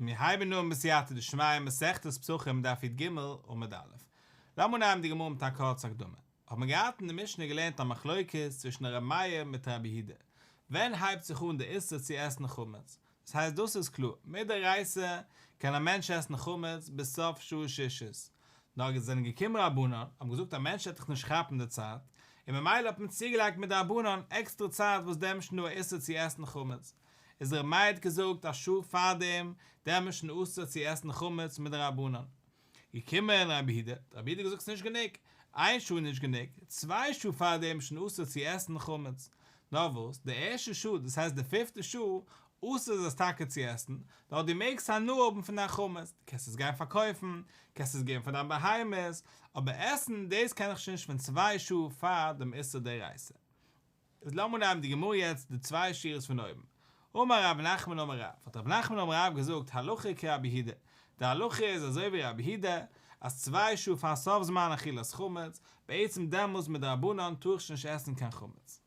מיר הייבן אן בסייעתא דשמיא מסכת פסחים דף י"ג עמוד א'. לאמיר אנהייבן די גמרא מיט א קורצע הקדמה. האט מען געהאט אין די משנה געלערנט א מחלוקת צווישן ר' מאיר מיט רבי יהודה, ווען הייבט זיך אן די איסור צו עסן חמץ? דאס הייסט דאס איז קלאר, מדאורייתא קען א מענטש עסן חמץ ביז סוף שעה שישית, נאר עס זענען געקומען רבנן, האבן געזאגט א מענטש וועט דאך נישט כאפן די צייט, און ממילא האט מען צוגעלייגט מדרבנן עקסטרע צייט וואס דעמאלט איז דא א איסור צו עסן חמץ, איז ר' מאיר האט געזאגט א שעה פארדעם דעמאלט שוין אסור צו עסן חמץ מדרבנן. געקומען רבי יהודה, האט רבי יהודה געזאגט ס'נישט גענוג, איין שעה איז נישט גענוג, צוויי שעה פארדעם איז שוין אסור צו עסן חמץ. נאר וואס, די ערשטע שעה, דאס הייסט די פיפטע שעה, אסור איז עס טאקע צו עסן, נאר דו מעגסט הנאה האבן פון דיין חמץ, דו קענסט עס גיין פארקויפן, קענסט עס געבן פאר דיין בהמות, אבער עסן, דאס קען איך שוין נישט פון צוויי שעה פאר דעם איסור דאורייתא. איז לאמיר נעמען די גמרא יעצט די צוויי שורות פון אויבן. אמר רב נחמן אמר רב, האט רב נחמן אמר רב געזאגט הלכה כרבי יהודה, די הלכה איז אזוי ווי רבי יהודה, אז צוויי שעה פאר סוף זמן אכילת חמץ, בעצם דעמאלס מדרבנן טאר איך שוין נישט עסן קיין חמץ.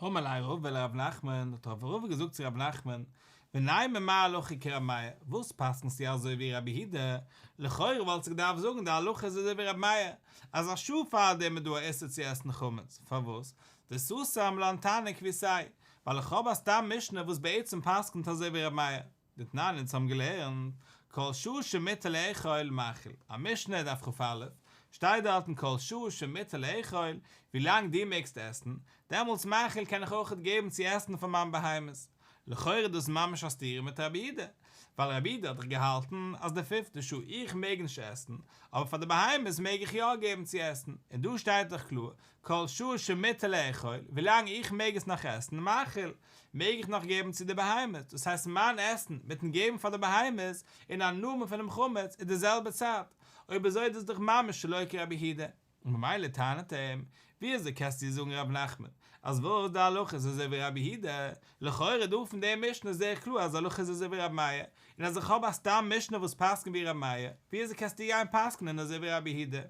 אמר ליה רבא לרב נחמן, האט רבא געזאגט צו רב נחמן, ונימא מר הלכה כרבי מאיר, וואס פסק'נסטו אזוי ווי רבי יהודה? לכאורה וואלטסטו געדארפט זאגן די הלכה איז אזוי ווי רבי מאיר, אז א שעה פארדעם איז דא א איסור צו עסן חמץ, פארוואס? דסתם לן תנא כוותיה, ווייל איך האב א סתם משנה וואס בעצם פסק'נט אזוי ווי רבי מאיר. דתנן אונז האבן געלערנט, כל שעה שמותר לאכול מאכיל, א משנה דף כ"א, שטייט דארטן כל שעה שמותר לאכול, ווילאנג דו מעגסט עסן, דעמאלטס מאכיל קען איך אויכעט געבן צו עסן פאר מיין בהמות. לכאורה איז דאס ממש א סתירה מיט רבי יהודה, ווייל רבי יהודה האט דאך געהאלטן אז די פיפטע שעה איך מעג נישט עסן, אבער פאר די בהמות מעג איך יא געבן צו עסן, און דא שטייט דאך קלאר כל שעה שמותר לאכול, ווילאנג איך מעג עס נאך עסן, מאכיל, מעג איך נאך געבן צו די בהמות, דאס הייסט מיין עסן מיטן געבן פאר די בהמות און הנאה האבן פונעם חמץ איז די זעלבע צייט, אויב אזוי איז דאס דאך ממש שלא כרבי יהודה. און ממילא טענה'ט ער אים, ווי אזוי קענסטו זאגן ר' נחמן אז וואס די הלכה איז אזוי ווי רבי יהודה, לכאורה דא פון די משנה איז זייער קלאר אז די הלכה איז אזוי ווי רבי מאיר, און אז איך האב א סתם משנה וואס פסק'נט ווי רבי מאיר, ווי אזוי קענסטו גיין פסק'נען אזוי ווי רבי יהודה?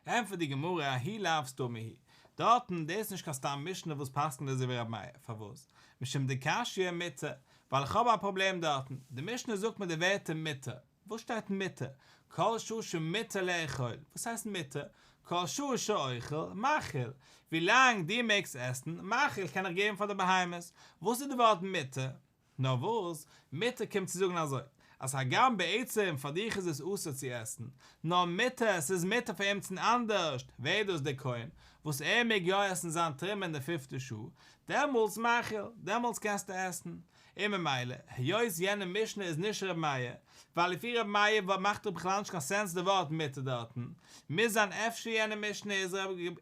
ענטפערט די גמרא, ההוא לאו סתמא היא, דארטן, דאס איז נישט קיין סתם משנה וואס פסק'נט אזוי ווי רבי מאיר, פארוואס? משום דקשיא מותר, ווייל איך האב א פראבלעם דארטן, די משנה זאגט מיר די ווערטער מותר, וואס שטייט מותר? כל שעה שמותר לאכול, וואס הייסט מותר? כל שעה שאוכל, מאכיל, ווילאנג דו מעגסט עסן, מאכיל קען איך געבן פאר די בהמות, וואס איז די ווארט מותר? נאר וואס, מותר קומט צו זאגן אזוי, אז הגם בעצם פאר דיך איז עס אסור צו עסן, נאר מותר, עס איז מותר פאר עמיצן אנדערשט, ווער איז דאס דער כהן, וואס ער מעג יא עסן זיין תרומה אין די פיפטע שעה, דעמאלטס מאכיל, דעמאלטס קענסטו עסן. און ממילא, היות יענע משנה איז נישט ר' מאיר, ווייל לפי ר' מאיר מאכט דאך בכלל נישט קיין sense די ווארט מותר דארטן, מוז זיין אפשר יענע משנה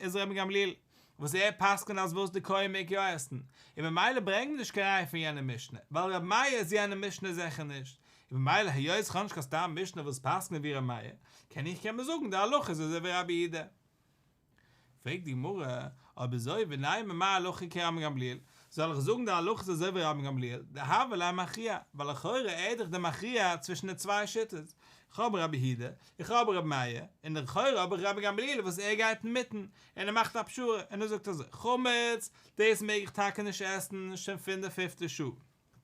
איז ר' גמליאל, וואס ער פסק'נט אז וואס די כהן מעג יא עסן, און ממילא ברענג מיר נישט קיין ראיה פון יענע משנה, ווייל ר' מאיר איז יענע משנה זיכער נישט, און ממילא היות כ'האב נישט קיין סתם משנה וואס פסק'נט ווי ר' מאיר, קען איך קען מען זאגן די הלכה איז אזוי ווי רבי יהודה. פרעגט די גמרא, אויב אזוי ונימא מר הלכה כרבן גמליאל, זאל איך זאגן די הלכה איז אזוי ווי רבן גמליאל, דהוה ליה מכריע, ווייל לכאורה ער איז דאך דער מכריע צווישן די צוויי שיטות, איך האב רבי יהודה, איך האב רבי מאיר, און לכאורה האב איך רבן גמליאל וואס ער גייט אינמיטן, און ער מאכט א פשרה, און ער זאגט אזוי, חמץ, דאס מעג איך טאקע נישט עסן שוין פון די פיפטע שעה.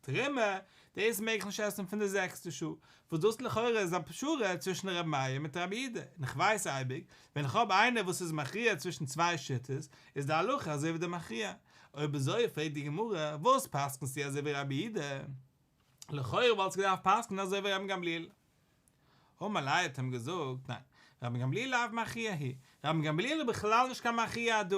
תרומה, דאס מעג איך נישט עסן פון די זעקסטע שעה, וואס דאס לכאורה איז א פשרה צווישן ר' מאיר מיט רבי יהודה, און איך ווייס אייביג, ווען איך האב איינער וואס איז מכריע צווישן צוויי שיטות, איז די הלכה אזוי ווי די מכריע. אויב אזוי פרעגט די גמרא, וואס פסק'נסטו אזוי ווי רבי יהודה? לכאורה וואלטסטו געדארפט פסק'נען אזוי ווי רבן גמליאל. אמר ליה האט אים געזאגט, ניין, רבן גמליאל לאו מכריע הוא, רבן גמליאל איז בכלל נישט קיין מכריע דא,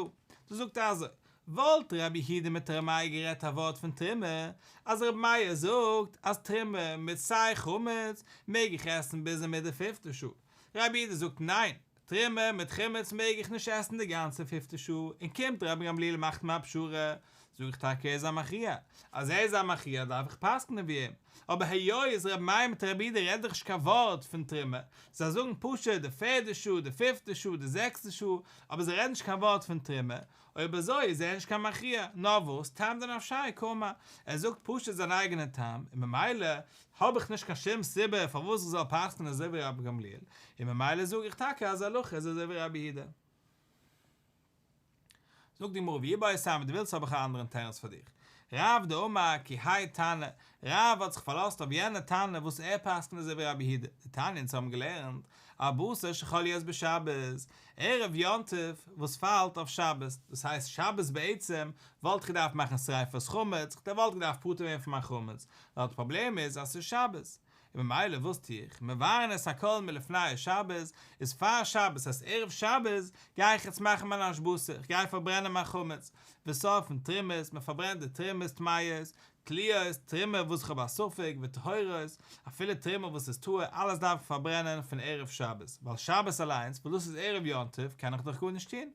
דא זאגט ער אזוי, וואלט רבי יהודה מיט רבי מאיר גערעדט א ווארט פון תרומה, אז רבי מאיר זאגט אז תרומה מיט סיי חמץ מעג איך עסן ביז און מיט די פיפטע שעה, רבי יהודה זאגט ניין, תרומה מיט חמץ מעג איך נישט עסן די גאנצע פיפטע שעה, און קומט רבן גמליאל מאכט מיר א פשרה, זאג איך טאקע ער איז א מכריע, אז ער איז א מכריע דארף איך פסק'נען ווי אים, אבער היות רבי מאיר מיט רבי יהודה רעדן דאך נישט קיין ווארט פון תרומה, זיי זאגן פשוט די פערדע שעה, די פיפטע שעה, די זעקסטע שעה, אבער זיי רעדן נישט קיין ווארט פון תרומה, אויב אזוי איז ער נישט קיין מכריע, נאר וואס, טעם דנפשיה קאמר, ער זאגט פשוט זיין אייגענע טעם, און ממילא האב איך נישט קיין שום סיבה פארוואס איך זאל פסק'נען אזוי ווי רבי גמליאל, און ממילא זאג איך טאקע אז הלכה איז אזוי ווי רבי יהודה. זאגט די גמרא ואיבעית אימא דו ווילסט האב איך א אנדערן תירוץ פאר דיך. רב דאמר כי האי תנא, רב האט זיך פארלאזט אויף יענע תנא וואס ער פסק'נט אזוי ווי רבי יהודה, דתניא אונז האבן געלערנט, ארבעה עשר שחל להיות בשבת, ערב יום טוב וואס פאלט אויף שבת, דאס הייסט שבת בעצם וואלט איך געדארפט מאכן שריפת חמץ, כ'וואלט געדארפט פטור ווערן פון מיין חמץ, נאר די פראבלעם איז אז ס'איז שבת, און ממילא וואס טו איך? מבערין את הכל מלפני השבת, איז פאר שבת, ס'הייסט ערב שבת, גיי איך יעצט מאכן מיין השבתה, איך גיי פארברענען מיין חמץ, ושורפין תרומות, מען פארברענט די תרומות טמאות, תלויות, תרומה וואס איך האב א ספק, וטהורות, אפילו תרומה וואס איז טהור, אלעס דארף איך פארברענען פון ערב שבת, ווייל שבת אליינס, וואס דאס איז ערב יום טוב, קען איך דאך גארנישט טון.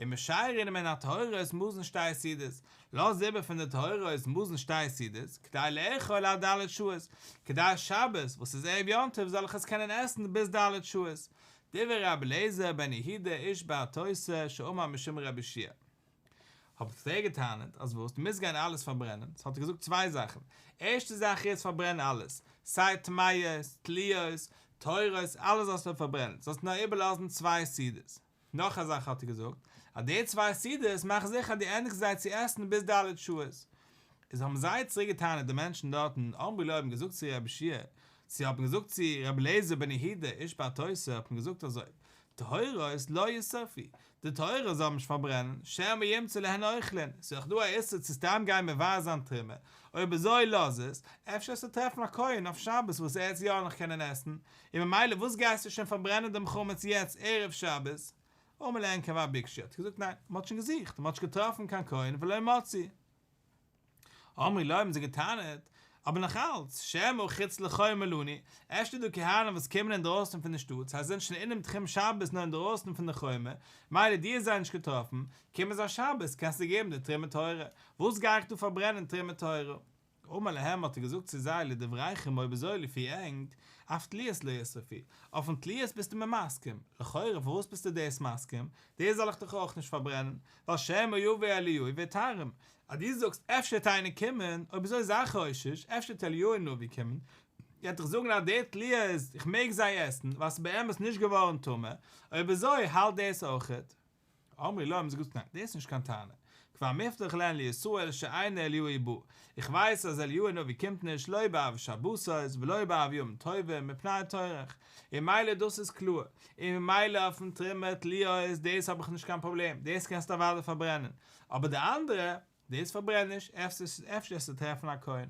ומשיירין מן הטהורות מזון שתי סעודות, לאז איבער פון די טהורות מזון שתי סעודות, כדי לאכול עד ד' שעות, כדי שבת וואס איז ערב יום טוב זאל איך עס קענען עסן ביז ד' שעות. דברי רבי אליעזר בן יהודה איש ברתותא שאמר משום רבי יהושע. האט ער געטענה'ט אז וואס, דו מוזט גיין אלעס פארברענען, סאו האט ער געזאגט צוויי זאכן, ערשטע זאך איז פארברען אלעס, סיי טמאות, תלויות, טהורות, אלעס זאלסטו פארברענען, זאלסט נאר איבערלאזן צוויי סעודות. נאך א זאך האט ער געזאגט, אז די צוויי סעודות מאך זיכער אז דו ענדיגסט זיי צו עסן ביז ד' שעות. איז האבן זיי צוריק געטענה'ט די מענטשן דארטן, אמרו לו האבן געזאגט צו רבי יהושע, צו האבן געזאגט צו רבי אליעזר בן יהודה איש ברתותא האט מען געזאגט אזוי, טהורות לא ישרפו, די טהורות זאל מען נישט פארברענען, שמא ימצא להן אוכלין, ס'איז דאך דא א איסור צו סתם גיין מבער זיין תרומה, אויב אזוי לאז עס, אפשר וועסטו טרעפן א כהן אויף שבת וואס ער וועט עס יא נאך קענען עסן, און ממילא וואס גייסטו שוין פארברענען דעם חמץ יעצט ערב שבת? אמר להן כבר ביקשו, האט ער געזאגט ניין, מען האט שוין געזוכט, מען האט נישט געטראפן קיין כהן ולא מצאו. אמרו לו האבן זיי געטענה'ט, אבער נאך אלץ, שמא חוץ לחומה לנו, אפשר איז דא כהנים וואס קומען אינדרויסן פון די שטאט, זיי זענען שוין אינעם תחום שבת נאר אינדרויסן פון די חומה, מילא דו האסט זיי נישט געטראפן, קומען זיי שבת קענסטו געבן די תרומה טהורה, וואס גיי איך דא פארברענען תרומה טהורה? אמר להם האט ער געזאגט צו זיי לדבריכם אויב אזוי לפי ענק, אף תלויות לא ישרפו, אויפן תלויות ביסטו מיר מסכים, לכאורה פארוואס ביסטו דאס מסכים, דאס זאל איך דאך אויך נישט פארברענען, ווייל שמא יבוא אליהו ויטהרם, אז דו זאגסט אפשר וועט איינער קומען, אויב אזוי זיי חושש, אפשר וועט אליהו הנביא קומען, וועט דאך זאגן אז די תלויות, איך מעג זיי עסן, ווייל ס'איז באמת נישט געווארן טמא, אויב אזוי האלט דאס אויכעט. אמרו לו האבן זיי געזאגט ניין, דאס איז נישט קיין טענה, כבר מובטח להן לישראל שאין אליהו בא, איך ווייס אז אליהו הנביא קומט נישט לא בערב שבתות ולא בערב ימים טובים מפני הטורח, און ממילא דאס איז קלאר, און ממילא אויפן תרומה תלויות דאס האב איך נישט קיין פראבלעם, דאס קענסטו אוודאי פארברענען, אבער די אנדערע, דאס פארברען נישט, אפשר וועסטו טרעפן א כהן.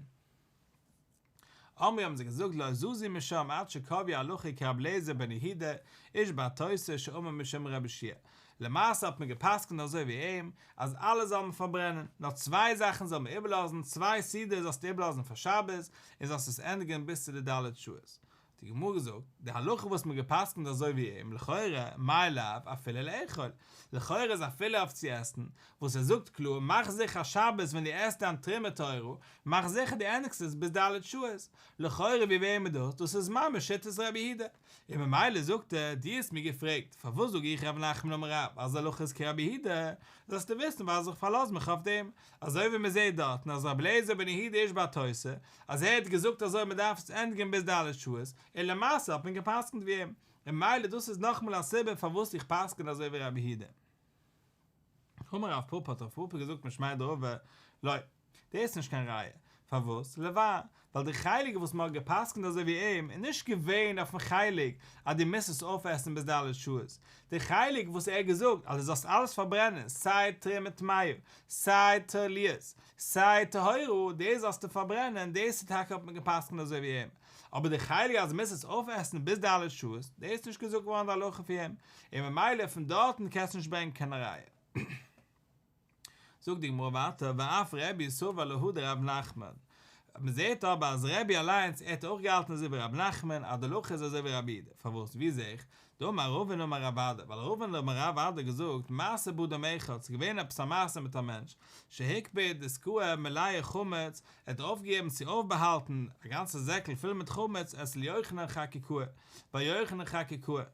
אמרו האבן זיי געזאגט לא זזו משם עד שקבעו הלכה כרבי אליעזר בן יהודה איש ברתותא שאמר משום רבי יהושע למעשה האט מען געפסקנט אזוי ווי אים אז אלעס זאל מען פארברענען נאר צוויי זאכן זאל מען איבערלאזן צוויי סעודות זאלסטו איבערלאזן פאר שבת און זאלסט עס ענדיגן ביז צו די ד' שעות האט די גמרא געזאגט, די הלכה וואס מ'האט גע'פסק'נט אזוי ווי אים, לכאורה, מאי לאו, אפילו לאכול, לכאורה איז אפילו אויף צו עסן, וואס ער זאגט קלאר, מאך זיכער שבת ווען דו עסט דיין תרומה טהורה, מאך זיכער דו ענדיגסט עס ביז ד' שעות, לכאורה ווי וועם איז דאס, דאס איז ממש שיטת רבי יהודה, און ממילא זאגט ער, דו האסט מיר געפרעגט, פארוואס זאג איך רב נחמן אמר רב אז הלכה איז כרבי יהודה, זאלסטו וויסן ווייל איך פארלאז מיך אויף דעם, אזוי ווי מען זעט דארטן אז רבי אליעזר בן יהודה איש ברתותא, אז ער האט געזאגט אזוי מען דארף עס ענדיגן ביז ד' שעות, און למעשה האט מען גע'פסק'נט ווי אים, און ממילא דאס איז נאכאמאל א סיבה פארוואס איך פסק'ן אזוי ווי רבי יהודה. אמר רב פפא האט רב פפא געזאגט משמיה דרבא, לא, דאס איז נישט קיין ראיה, פארוואס? לבער, ווייל די חלק וואס מען האט גע'פסק'נט אזוי ווי אים איז נישט געווען אויפן חלק אז דו מוזט עס אויפעסן ביז ד' שעות, די חלק וואס ער האט געזאגט אז דו זאלסט אלעס פארברענען סיי תרומה טמאה סיי תלויות סיי טהורה דאס זאלסטו פארברענען דאס איז טאקע האט מען גע'פסק'נט אזוי ווי אים, אבער די חלק אז דו מוזט עס אויפעסן ביז ד' שעות דאס איז נישט געזאגט געווארן די הלכה פון אים, און ממילא פון דארטן קענסטו נישט ברענגען קיין ראיה. זאגט די גמרא ווייטער ואף רבי סבר להא דרב נחמן, מען זעט אבער אז רבי אליינס ער האט אויך געהאלטן אזוי ווי רב נחמן אז די הלכה איז אזוי ווי רבי יהודה, פארוואס ווי זעה איך? דאמר רבין אמר רב אדא, ווייל רבין אמר רב אדא האט געזאגט מעשה באדם אחד, ס'איז געווען עפעס א מעשה מיט א מענטש, שהקפיד דיסקאה מלאה חמץ, ער האט אויפגעגעבן צו אויפבאהאלטן א גאנצע זעקל פול מיט חמץ אצל יוחנן חקוקאה, ביי יוחנן חקוקאה,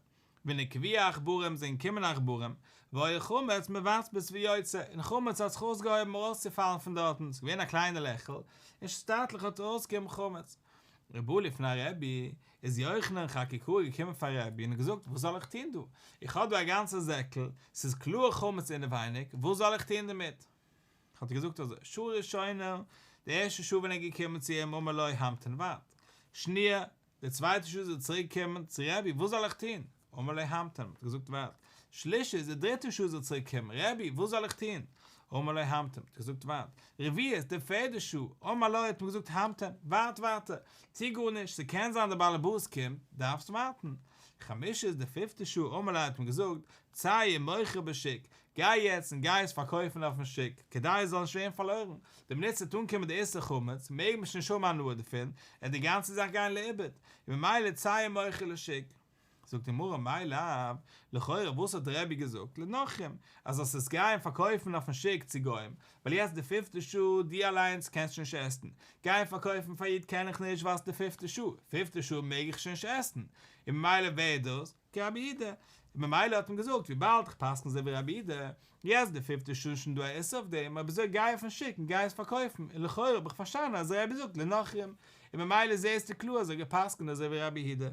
ונקבוה עכברים זענען געקומען עכברים, והיה חמץ מבצבץ ויוצא, און חמץ האט זיך אויסגעהויבן ארויסצופאלן פון דארטן, ס'איז געווען א קליינע לעכל, און שטאטליך האט ארויסגעקומען חמץ. ובא לפני רבי, איז יוחנן חקוקאה געקומען פאר רבי און געזאגט, וואס זאל איך טון דא? איך האב דא א גאנצע זעקל, ס'איז קלאר חמץ אינעווייניג, וואס זאל איך טון דערמיט? האט ער געזאגט אזוי, שעה ראשונה, די ערשטע שעה ווען ער איז געקומען צו אים אמר לו המתן ווארט, שניה, די צווייטע שעה איז ער צוריק געקומען צו רבי וואס זאל איך טון? אמר לו המתן, האט ער געזאגט ווארט. שלישית, די דריטע שעה איז ער צוריק געקומען, רבי וואס זאל איך טון? אמר לו המתן, האט ער געזאגט ווארט. רביעית, די פערדע שעה, אמר לו האט מען געזאגט המתן, ווארט ווייטער, טו גארנישט, ס'קען זיין דער באלעבאס קומט, דארפסט ווארטן. חמישית, די פיפטע שעה, אמר לו האט מען געזאגט, צא ומוכרה בשוק, גיי יעצט און גיי עס פארקויפן אויפן שוק, כדי עס זאל נישט ווערן פארלוירן, די מינוט ס'וועט אנקומען די איסור חמץ, מעג מען שוין נישט האבן הנאה דערפון, עט די גאנצע זאך גיין לאיבוד, און ממילא צא ומוכרה לשוק. זאגט די גמרא מאי לאו, לכאורה וואס האט רבי געזאגט לנכרים, אז זאלסט עס גיין פארקויפן אויפן שוק צו גוים, ווייל יעצט די פיפטע שעה, דו אליינס קענסט שוין נישט עסן, גיין פארקויפן פאר איד קען איך נישט ווייל ס'איז די פיפטע שעה, פיפטע שעה מעג איך שוין נישט עסן, און ממילא ווערט דאס, כרבי יהודה, און ממילא האט מען געזאגט וויבאלד איך פסקן אזוי ווי רבי יהודה, יעצט די פיפטע שעה איז שוין דא א איסור אויף דעם, אויב אזוי גיי אויפן שוק און גיי עס פארקויפן, און לכאורה האב איך פארשטאנען אז רבי זאגט לנכרים, און ממילא זעהסטו קלאר אז ער האט געפסקנט אזוי ווי רבי יהודה.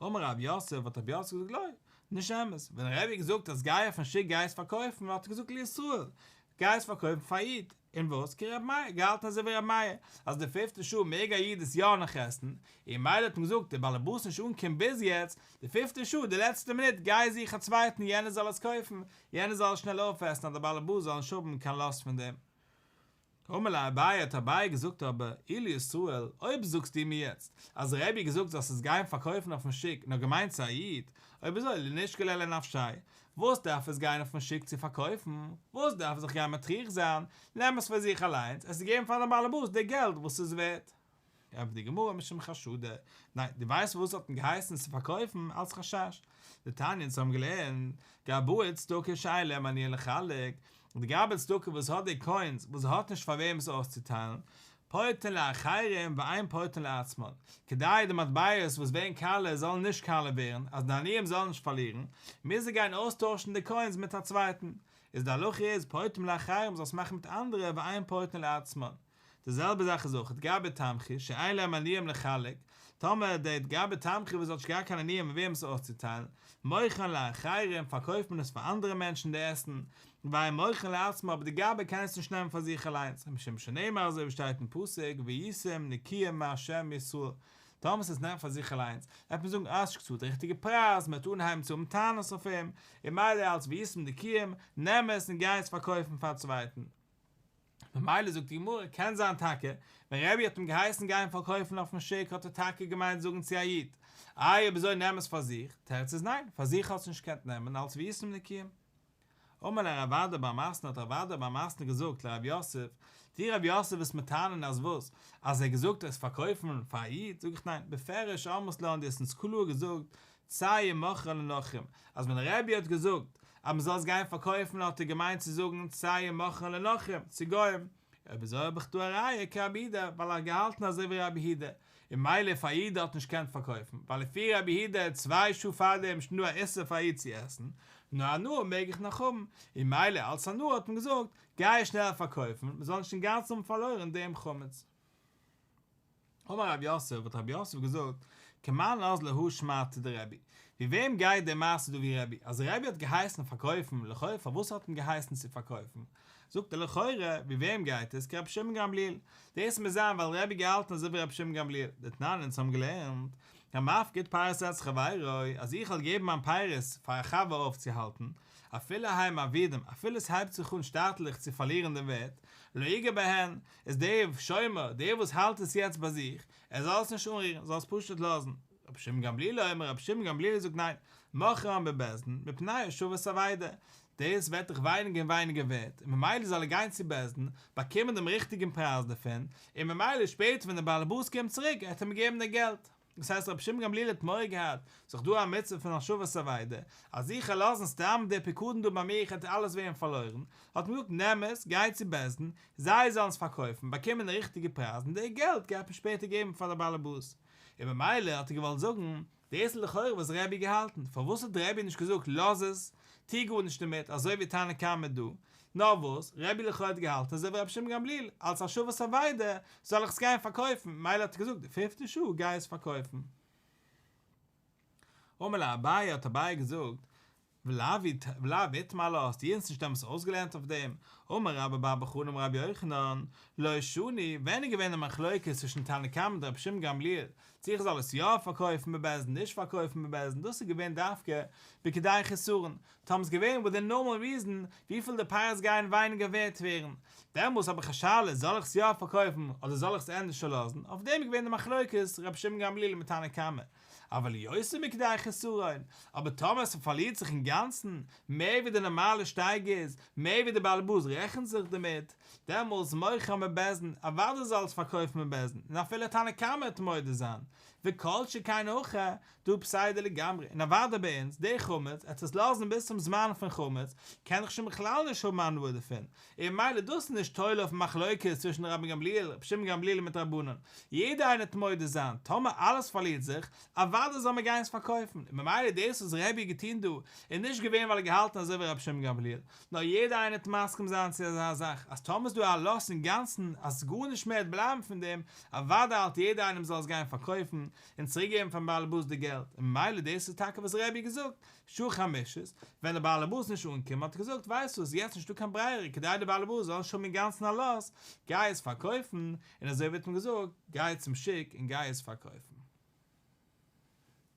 אמר רב יוסף, האט רב יוסף געזאגט לא, נישט אמת, ווען רבי האט געזאגט אז גיי אויפן שוק גיי עס פארקויפן האט ער געזאגט לישראל, גיי עס פארקויפן פאר א איד, און וואס? כרבי מאיר, געהאלטן אזוי ווי רבי מאיר, אז די פיפטע שעה מעג א איד עס יא נאך עסן, און ממילא האט מען געזאגט דער באלעבאס נישט אנגעקומען ביז יעצט, די פיפטע שעה, די לעצטע מינוט, גיי זוך א צווייטן יענער זאל עס קויפן, יענער זאל עס שנעל אויפעסן אז דער באלעבאס זאל נישט האבן קיין לאסט פון דעם. אמר ליה אביי האט אביי געזאגט אבער אי לישראל, אויב זאגסטו מיר יעצט אז רבי האט געזאגט זאלסט עס גיין פארקויפן אויפן שוק נאר געמיינט צו א איד, אויב אזוי לנישקליה לנפשיה, וואס דארף עס גיין אויפן שוק צו פארקויפן? וואס דארף ער זיך גיין מטריח זיין? נעם עס פאר זיך אליינס, עס געבן פאר דעם באלעבאס די געלט וואס ס'איז ווערט. ענטפערט די גמרא משום חשדא, ניין, דו ווייסט פארוואס האט מען געהייסן עס צו פארקויפן? אלס חשש. דתניא אונז האבן געלערנט, גבאי צדקה שאין להם עניים לחלק, די גבאי צדקה וואס האט די קוינס וואס האט נישט פאר וועם עס אויסצוטיילן, פורטין לאחרים ואין פורטין לעצמן, כדי די מטבעות וואס ווערן קאלע זאלן נישט קאלע ווערן, אז די עניים זאלן נישט פארלירן, מוז ער גיין אויסטוישן די קוינס מיט א צווייטן, איז די הלכה איז פורטין לאחרים זאלסט מאכן מיט אנדערע ואין פורטין לעצמן. די זעלבע זאך איז אויך גבאי תמחוי שאין להם עניים לחלק, טאמער דער גבאי תמחוי וואס האט נישט געהאט קיין עניים מיט וועם עס אויסצוטיילן, מוכרן לאחרים, פארקויפט מען עס פאר אנדערע מענטשן די עסן, ואין מוכרן לעצמו אבער די גבאי קען עס נישט נעמען פאר זיך אליינס, משום שנאמר אזוי ווי שטייט אין פסוק והייתם נקיים מה' מישראל, טאמער עס נעמט פאר זיך אליינס, וועט מען זאגן אה האסט נישט געצאלט די ריכטיגע פרייז, מען וועט אנהייבן צו האבן טענות אויף אים, און ממילא אלץ והייתם נקיים, נעם עס און גיי עס פארקויפן פאר א צווייטן. ממילא זאגט די גמרא, קען זיין טאקע, ווען רבי האט אים געהייסן גיין פארקויפן אויפן שוק האט ער טאקע געמיינט זאגן צו א איד, איי אויב אזוי נעם עס פאר זיך, תירוץ איז ניין, פאר זיך האסטו נישט געקענט נעמען אלץ והייתם נקיים. אמר ליה רב אדא בר מתנא האט רב אדא בר מתנא געזאגט לרב יוסף, דו רב יוסף וועסט מיר טענה'ן אז וואס? אז ער האט געזאגט עס פארקויפן פאר א איד, זאג איך ניין, בפירוש אמרת לן דו האסט אונז קלאר געזאגט צא ומוכרה לנכרים, אז ווען רבי האט געזאגט אז מען זאל עס גיין פארקויפן האט ער געמיינט צו זאגן צא ומוכרה לנכרים, צו גוים, אויב אזוי האב איך דא א ראיה כרבי יהודה, ווייל ער האט געהאלטן אזוי ווי רבי יהודה, און ממילא פאר א איד האט נישט געקענט פארקויפן, ווייל לפי רבי יהודה צוויי שעה פארדעם שוין דא א איסור פאר א איד צו עסן, נאר הנאה מעג איך נאך האבן, און ממילא אלס הנאה האט מען געזאגט גיי שנעל פארקויפן, מען זאל נישט אינגאנצן האבן פארלוירן דעם חמץ. אמר רב יוסף, האט רב יוסף געזאגט, כמאן אזלא הא שמעתא דרבי, ווי וועם גייט די מעשה דא ווי רבי, אז רבי האט געהייסן פארקויפן, לכאו' פארוואס האט מען געהייסן צו פארקויפן, זאגט ער לכאורה, ווי וועם גייט עס, כרבי שמעון גמליאל, דאס מוז זיין ווייל רבי געהאלטן אזוי ווי רבי שמעון גמליאל, דתנן אונז האבן געלערנט, המפקיד פירות אצל חברו, אז איך וועל געבן מיין פירות פאר א חבר אויפצוהאלטן, אפילו הן אבודים, אפילו עס הייבט זיך אן שטאטליך צו פארלירן דעם ווערט, לא יגע בהן, איז דער שומר, דער וואס האלט עס יעצט ביי זיך, ער זאל עס נישט אנרירן, זאל עס פשוט לאזן. רבי שמעון גמליאל אומר, רבי שמעון גמליאל זאגט ניין, מוכרן בבית דין, מפני השבת אבידה, דאס ווערט דאך ווייניגער און ווייניגער ווערט, און ממילא זאל ער גיין צו בית דין, באקומען דעם ריכטיגן פרייז דערפון, און ממילא שפעטער ווען דער בעל הבית קומט צוריק, עט ער אים געבן די געלט. דאס הייסט רבי שמעון גמליאל האט מורא געהאט, ס'איז דאך דא א מצוה פון השבת אבידה, אז איך וועל לאזן סתם די פיקדון דא ביי מיר וועט אלעס ווערן פארלוירן, האט מען געזאגט נעם עס, גיי צו בית דין, זיי זאלן עס פארקויפן, באקומען די ריכטיגע פרייז און די געלט גייט מען שפעטער געבן פאר די באלעבאס. און ממילא האט ער געוואלט זאגן, דאס איז לכאורה וואס רבי האט געהאלטן, פארוואס האט רבי נישט געזאגט לאז עס, טו גארנישט דערמיט, אזוי ווי תנא קמא דא, נאר וואס, רבי לכאורה האט געהאלטן אזוי ווי רבי שמעון גמליאל, אלס השבת אבידה זאל איך עס גיין פארקויפן, מילא האט ער געזאגט די פיפטע שעה גיי עס פארקויפן. אמר ליה אביי האט אביי געזאגט. ולאו איתמר עלה, האסטו אונז נישט דעמאלטס אויסגעלערנט אויף דעם? אמר רבה בר בר חנה אמר רבי יוחנן, לא שנו, ווען איז געווען די מחלוקת צווישן תנא קמא און רבי שמעון גמליאל, צו איך זאל עס יא פארקויפן בבית דין נישט פארקויפן בבית דין, דאס איז געווען דווקא בכדי חסרון, טאמער ס'איז געווען וויטאין נארמאל ריזען וויפיל די פירות גייען ווייניגער ווערט ווערן, דעמאלס האב איך א שאלה זאל איך עס יא פארקויפן אדער זאל איך עס ענדערשער לאזן, אויף דעם איז געווען די מחלוקת רבי שמעון גמליאל מיט תנא קמא, אבל יותר מכדי חסרון, אבער טאמער עס פארלירט זיך אינגאנצן, מער ווי די נארמאלע שטייגער איז, מער ווי די בעלעבאס רעכנט זיך דערמיט, דעמאלס מוכרן בבית דין, אוודאי זאל עס פארקויפן בבית דין, און אפילו תנא קמא וועט מודה זיין, וכל שכן הכא, דהא פסידא לגמרי, און אוודאי ביי אונז, די חמץ, עט עס לאזן ביז צום זמן פון חמץ, קען איך שוין בכלל נישט האבן הנאה דערפון, און ממילא דאס איז נישט תולה אויפן מחלוקת צווישן רבן גמליאל, רבי שמעון גמליאל מיט רבנן, יעדער איינער וועט מודה זיין, טאמער אלעס פארלירט זיך, אוודאי זאל מען גיין עס פארקויפן, און ממילא דאס וואס רבי האט געטון דא, איז נישט געווען ווייל ער האט געהאלטן אזוי ווי רבי שמעון גמליאל, נאר יעדער איינער וועט מסכים זיין צו אזא זאך, אז טאמער איז דא א לאס אינגאנצן, אז גארנישט מער וועט בלייבן פון דעם, אוודאי האלט יעדער איינער מ'זאל עס גיין פארקויפן, און צוריק געבן פארן בעלעבאס די געלט, און ממילא דאס איז טאקע וואס רבי האט געזאגט, שעה חמישית, ווען דער בעלעבאס איז נישט אנגעקומען האט ער געזאגט ווייסט וואס יעצט נישטא קיין ברירה כדי דער בעלעבאס זאל נישט האבן אינגאנצן א לאס, גיי עס פארקויפן, און אזוי ווי האט אים געזאגט, גיי צום שוק און גיי עס פארקויפן.